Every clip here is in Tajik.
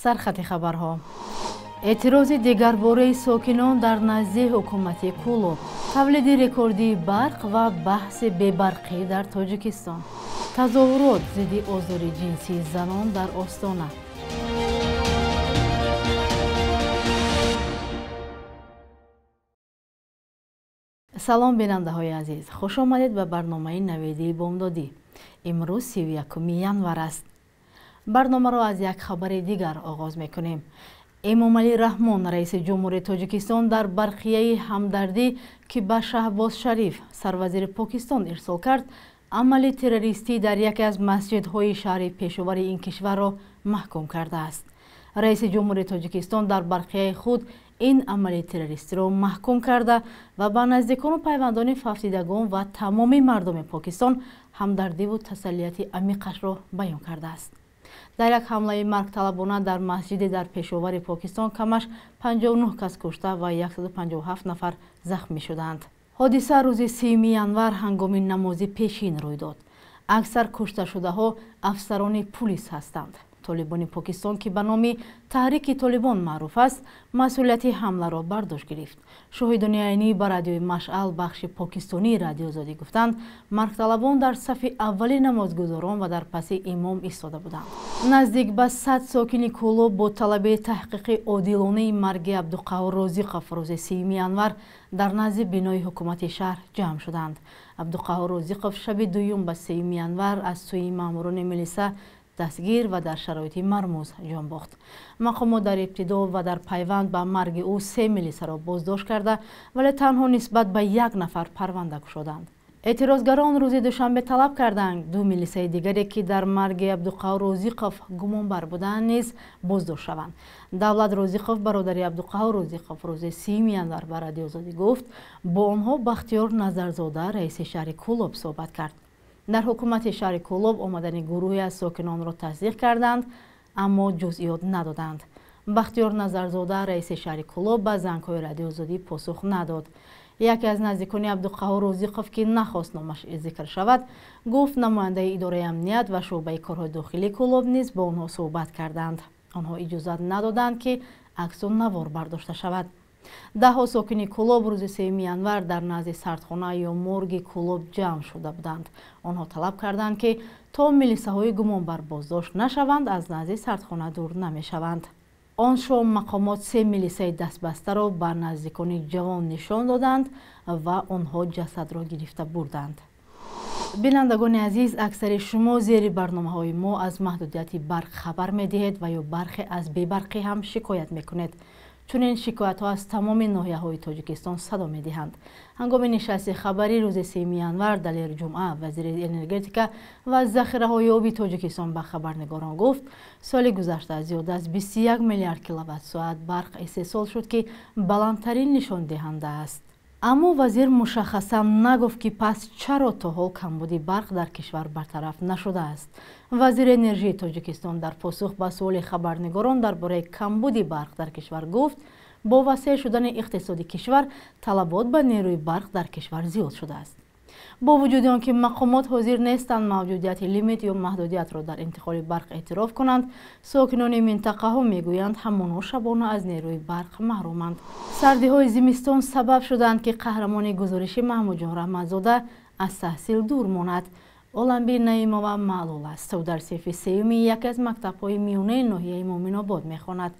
Сархати хабарҳо. Эътирози дигарбораи сокинон дар назди ҳукумати Кӯлоб, тавлиди рекордии барқ ва баҳси бебарқӣ дар Тоҷикистон, тазоҳурот зидди озори ҷинсии занон дар Остона. Салом, бинандаҳои азиз, хуш омадед ба барномаи навидии бомдодӣ. Имрӯз 31 январ аст. Барномаро аз як хабари дигар оғоз мекунем. Эмомалӣ Раҳмон, раиси ҷумҳури Тоҷикистон, дар барқияи ҳамдардӣ, ки ба Шаҳбоз Шариф, сарвазири Покистон, ирсол кард, амали террористӣ дар яке аз масҷидҳои шаҳри пешовари ин кишварро маҳкум кардааст. Раиси ҷумҳури Тоҷикистон дар барқияи худ ин амали террористиро маҳкум карда ва ба наздикону пайвандони фавтидагон ва тамоми мардуми Покистон ҳамдардиву тасаллияти амиқашро баён кардааст. Дар як ҳамлаи маргталабона дар масҷиде дар пешовари Покистон камаш 59 кас кушта ва 157 нафар захмӣ шуданд. Ҳодиса рӯзи 30 январ ҳангоми намози пешин рӯй дод. Аксар кушташудаҳо афсарони пулис ҳастанд. Толибони Покистон, ки ба номи Таҳрики Толибон маъруф аст, масъулияти ҳамларо бардошт гирифт. Шоҳидони айнӣ ба радиои Машъал, бахши покистонии Радиоозодӣ, гуфтанд, маргталабон дар сафи аввали намозгузорон ва дар паси имом истода буданд. Наздик ба 100 сокини Кӯлоб бо талаби таҳқиқи одилонаи марги Абдуқаҳҳор Розиқов рӯзи 30 январ дар назди бинои ҳукумати шаҳр ҷамъ шуданд. Абдуқаҳҳор Розиқов шаби дуюм ба 3 январ аз сӯи маъмурони милиса дастгир ва дар шароити мармуз ҷон бохт. Мақомот дар ибтидо ва дар пайванд ба марги ӯ се милисаро боздошт карда, вале танҳо нисбат ба як нафар парванда кушоданд. Эътирозгарон рӯзи душанбе талаб карданд, ду милисаи дигаре, ки дар марги Абдуқаҳҳор Розиқов гумонбар буданд, низ боздошт шаванд. Давлат Розиқов, бародари Абдуқаҳҳор Розиқов, рӯзи 30 январ ба Радиоозодӣ гуфт, бо онҳо Бахтиёр Назарзода, раиси шаҳри Кӯлоб, суҳбат кард. Дар ҳукумати шаҳри Кӯлоб омадани гурӯҳе аз сокинонро тасдиқ карданд, аммо ҷузъиёт надоданд. Бахтиёр Назарзода, раиси шаҳри Кӯлоб, ба зангҳои Радиоозодӣ посух надод. Яке аз наздикони Абдуқаҳҳор Розиқов, ки нахост номаш зикр шавад, гуфт, намояндаи идораи амният ва шӯъбаи корҳои дохилии Кӯлоб низ бо онҳо суҳбат карданд. Онҳо иҷозат надоданд, ки аксу навор бардошта шавад. Даҳҳо сокини Кӯлоб рӯзи 3 январ дар назди сардхона ё морги Кӯлоб ҷамъ шуда буданд. Онҳо талаб карданд, ки то милисаҳои гумонбар боздошт нашаванд, аз назди сардхона дур намешаванд. Он шом мақомот се милисаи дастбастаро ба наздикони ҷавон нишон доданд ва онҳо ҷасадро гирифта бурданд. Бинандагони азиз, аксари шумо зери барномаҳои мо аз маҳдудияти барқ хабар медиҳед ва ё бархе аз бебарқӣ ҳам шикоят мекунед. Чунин шикоятҳо аз тамоми ноҳияҳои Тоҷикистон садо медиҳанд. Ҳангоми нишасти хабарӣ рӯзи 3 январ Далер Ҷумъа, вазири энергетика ва захираҳои оби Тоҷикистон, ба хабарнигорон гуфт, соли гузашта зиёда аз 21 миллиард киловатт-соат барқ истеҳсол шуд, ки баландтарин нишондиҳанда аст. Аммо вазир мушаххасан нагуфт, ки пас чаро то ҳол камбуди барқ дар кишвар бартараф нашудааст. Вазири энержии Тоҷикистон дар посух ба суоли хабарнигорон дар бораи камбуди барқ дар кишвар гуфт, бо васеъ шудани иқтисоди кишвар талабот ба нерӯи барқ дар кишвар зиёд шудааст. Бо вуҷуди он ки мақомот ҳозир нестанд мавҷудияти лимит ё маҳдудиятро дар интиқоли барқ эътироф кунанд, сокинони минтақаҳо мегӯянд, ҳамонҳо шабона аз нерӯи барқ маҳруманд. Сардиҳои зимистон сабаб шуданд, ки қаҳрамони гузориши Маҳмудҷон Раҳматзода аз таҳсил дур монад. Оламби Наимова маълул аст. Ӯ дар синфи сеюми яке аз мактабҳои миёнаи ноҳияи Муъминобод мехонад.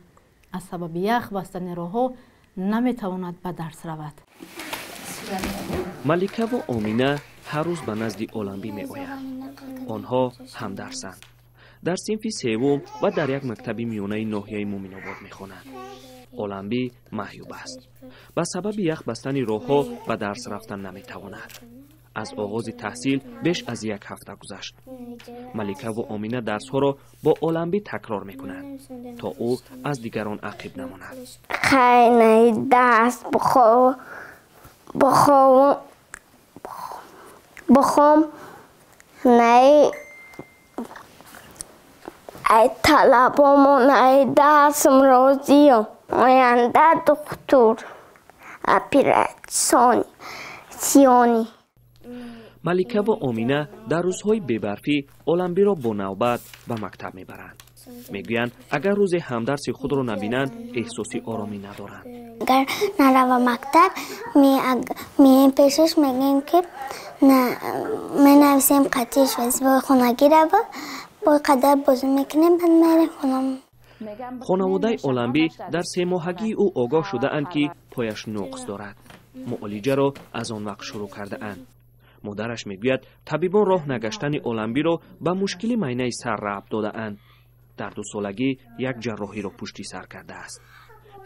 Аз сабаби ях бастани роҳҳо наметавонад ба дарс равад. Маликаву Омина ҳар рӯз ба назди Оламбӣ меоянд. Онҳо ҳамдарсанд. Дар синфи севум ва дар як мактаби миёнаи ноҳияи Муъминобод мехонанд. Оламбӣ маҳюб аст. Ба сабаби ях бастани роҳҳо ба дарс рафтан наметавонад. Аз оғози таҳсил беш аз як ҳафта гузашт. Маликаву Омина дарсҳоро бо Оламбӣ такрор мекунанд, то ӯ аз дигарон ақиб намонад. Хайнаи дарс бихом, най ай талабомон, ай дарсам розиём. Оянда духтур оператсиони. Малика ва Омина дар рӯзҳои бебарфӣ Оламбиро бо навбат ба мактаб мебаранд. Мегӯянд, агар рӯзе ҳамдарси худро набинанд, эҳсоси оромӣ надоранд. Агар нарава мактаб, меем пешаш, мегӯем ки менависем қатиш вазифаи хонагӣ рава, бо қадар бозӣ мекунем, баъд мерем хонамон. Хонаводаи Оламбӣ дар семоҳагии ӯ огоҳ шудаанд, ки пояш нуқс дорад. Муолиҷаро аз он вақт шурӯъ кардаанд. Модараш мегӯяд, табибон роҳ нагаштани Оламбиро ба мушкили майнаи сар рабт додаанд. Дар дусолагӣ як ҷарроҳиро пушти сар кардааст.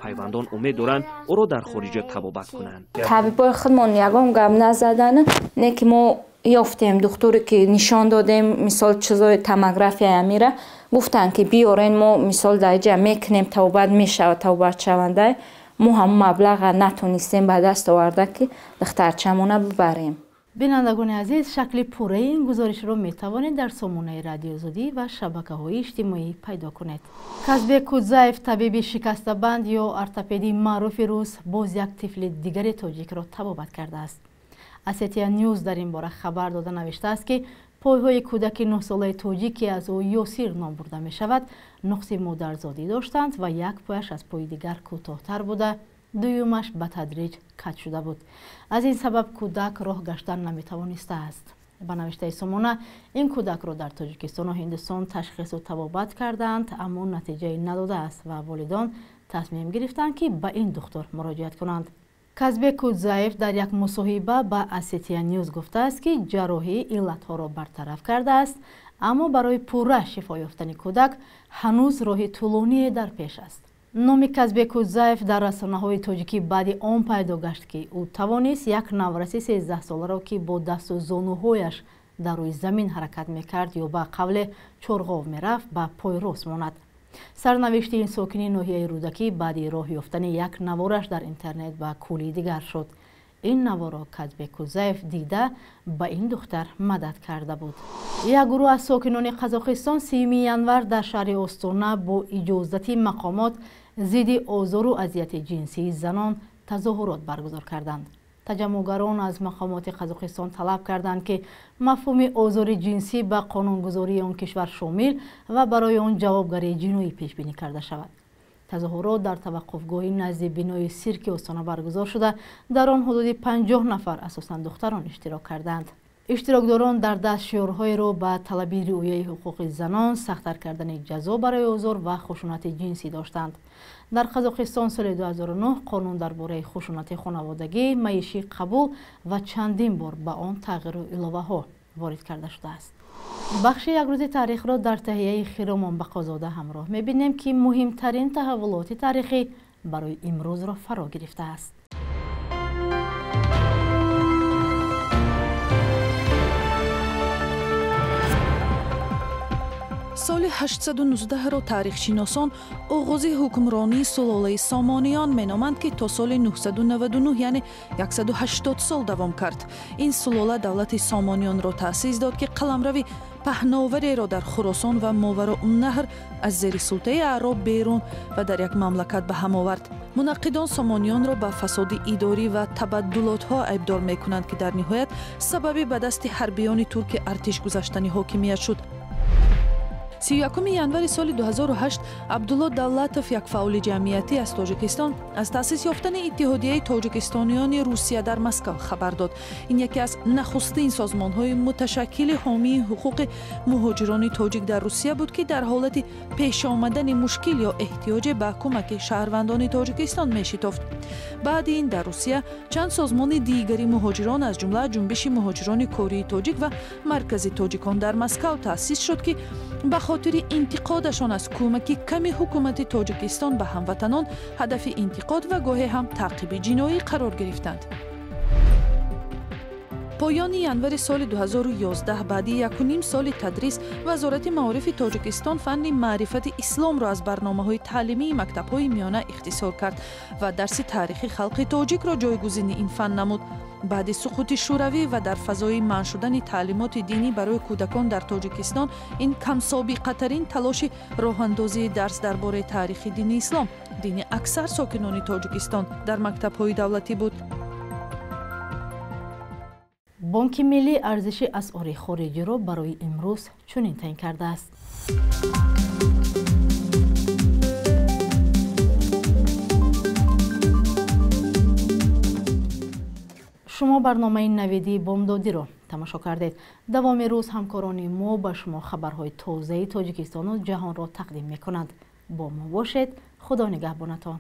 Пайвандон умед доранд, ӯро дар хориҷа табобат кунанд. Табибои худмон ягон гап назадан, не ки мо ёфтем духтуре ки нишон додем, мисол чизои томография амира гуфтанд, ки биёрен, мо мисол дар иҷа мекунем, табобат мешавад, табобатшаванда. Мо ҳамон маблаға натонистем ба даст оварда, ки духтарчамона бибарем. Бинандагони азиз, шакли пурраи ин гузоришро метавонед дар сомонаи Радиозодӣ ва шабакаҳои иҷтимоӣ пайдо кунед. Казбек Кудзаев, табиби шикастабанд ё ортопеди маъруфи рус, боз як тифли дигари тоҷикро табобат кардааст. Осетия Ньюз дар ин бора хабар дода навиштааст, ки пойҳои кӯдаки нӯҳсолаи тоҷик, ки аз ӯ Ёсир ном бурда мешавад, нуқси модарзодӣ доштанд ва як пояш аз пои дигар кӯтоҳтар буда, дуюмаш ба тадриҷ каҷ шуда буд. Аз ин сабаб кӯдак роҳ гаштан наметавонистааст. Ба навиштаи сомона, ин кӯдакро дар Тоҷикистону Ҳиндустон ташхису табобат кардаанд, аммо натиҷае надодааст ва волидон тасмим гирифтанд, ки ба ин духтур муроҷиат кунанд. Казбек Кудзаев дар як мусоҳиба ба Осетия Ньюз гуфтааст, ки ҷарроҳӣ иллатҳоро бартараф кардааст, аммо барои пурра шифо ёфтани кӯдак ҳанӯз роҳи тӯлоние дар пеш аст. Номи Казбек Кудзаев дар расонаҳои тоҷикӣ баъди он пайдо гашт, ки ӯ тавонист як навраси 13соларо, ки бо дасту зонуҳояш дар рӯи замин ҳаракат мекард ё ба қавле чорғов мерафт, ба пой рост монад. Сарнавишти ин сокини ноҳияи Рӯдакӣ баъди роҳ ёфтани як навораш дар интернет ба кӯли дигар шуд. Ин наворо Казбек Кудзаев дида, ба ин духтар мадад карда буд. Як гурӯҳ аз сокинони Қазоқистон 30 январ дар шаҳри Остона бо иҷозати мақомот зидди озору азияти ҷинсии занон тазоҳурот баргузор карданд. Таҷаммуъгарон аз мақомоти Қазоқистон талаб карданд, ки мафҳуми озори ҷинсӣ ба қонунгузории он кишвар шомил ва барои он ҷавобгарии ҷиноӣ пешбинӣ карда шавад. Тазоҳурот дар таваққуфгоҳи назди бинои сирки Остона баргузор шуда, дар он ҳудуди 50 нафар, асосан духтарон, иштирок карданд. Иштирокдорон дар даст шиорҳоеро ба талаби риояи ҳуқуқи занон, сахттар кардани ҷазо барои озор ва хушунати ҷинсӣ доштанд. Дар Қазоқистон соли 2009 қонун дар бораи хушунати хонаводагӣ маишӣ қабул ва чандин бор ба он тағйиру иловаҳо ворид карда шудааст. Бахши якрӯзи таърихро дар таҳияи Хиромон Бақозода ҳамроҳ мебинем, ки муҳимтарин таҳаввулоти таърихӣ барои имрӯзро фаро гирифтааст. Соли 819-ро таърихшиносон оғози ҳукмронии сулолаи Сомониён меноманд, ки то соли 999, яъне 180 сол давом кард. Ин сулола давлати Сомониёнро таъсис дод, ки қаламрави паҳновареро дар Хуросон ва Мовароуннаҳр аз зери султаи аъроб берун ва дар як мамлакат ба ҳам овард. Мунаққидон Сомониёнро ба фасоди идорӣ ва табаддулотҳо айбдор мекунанд, ки дар ниҳоят сабаби ба дасти ҳарбиёни турки артиш гузаштани ҳокимият шуд. 31 январи соли 2008 Абдулло Давлатов, як фаъоли ҷамъиятӣ аз Тоҷикистон, аз таъсис ёфтани Иттиҳодияи тоҷикистониёни Русия дар Москав хабар дод. Ин яке аз нахустин созмонҳои муташаккили ҳомии ҳуқуқи муҳоҷирони тоҷик дар Русия буд, ки дар ҳолати пешомадани мушкил ё эҳтиёҷе ба кӯмаки шаҳрвандони Тоҷикистон мешитофт. Баъди ин дар Русия чанд созмони дигари муҳоҷирон, аз ҷумла Ҷунбиши муҳоҷирони кории тоҷик ва Маркази тоҷикон дар Москав таъсис шуд, ки ба хотири интиқодашон аз кӯмаки ками ҳукумати Тоҷикистон ба ҳамватанон ҳадафи интиқод ва гоҳе ҳам таъқиби ҷиноӣ қарор гирифтанд. Поёни январи соли 2011, баъди якуним соли тадрис, Вазорати маорифи Тоҷикистон фанни маърифати исломро аз барномаҳои таълимии мактабҳои миёна ихтисор кард ва дарси таърихи халқи тоҷикро ҷойгузини ин фан намуд. Баъди суқути Шӯравӣ ва дар фазои манъ шудани таълимоти динӣ барои кӯдакон дар Тоҷикистон, ин камсобиқатарин талоши роҳандозии дарс дар бораи таърихи дини ислом, дини аксар сокинони Тоҷикистон, дар мактабҳои давлатӣ буд. Бонки Миллӣ арзиши асъори хориҷиро барои имрӯз чунин таъин кардааст. Шумо барномаи навидии бомдодиро тамошо кардед. Давоми рӯз ҳамкорони мо ба шумо хабарҳои тозаи Тоҷикистону ҷаҳонро тақдим мекунанд. Бо мо бошед. Худо нигаҳбонатон.